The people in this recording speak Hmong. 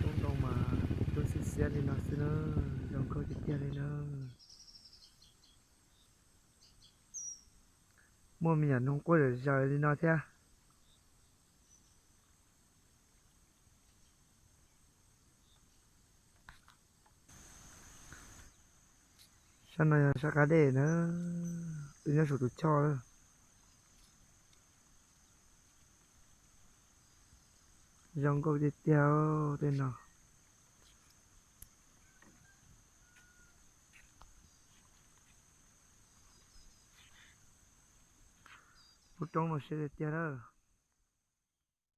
Tub ntoo mas rub xiab xiab li no xwb na, zoo nkauj tiag tiag li na. Muaj me nyuam noog quaj zom zaws li no thiab. Sab no yog sab qab dej na, wb nyob saum tus choj lawm. Zoo nkauj tiag tiag tej no. Lub roob no siab tiag tiag na.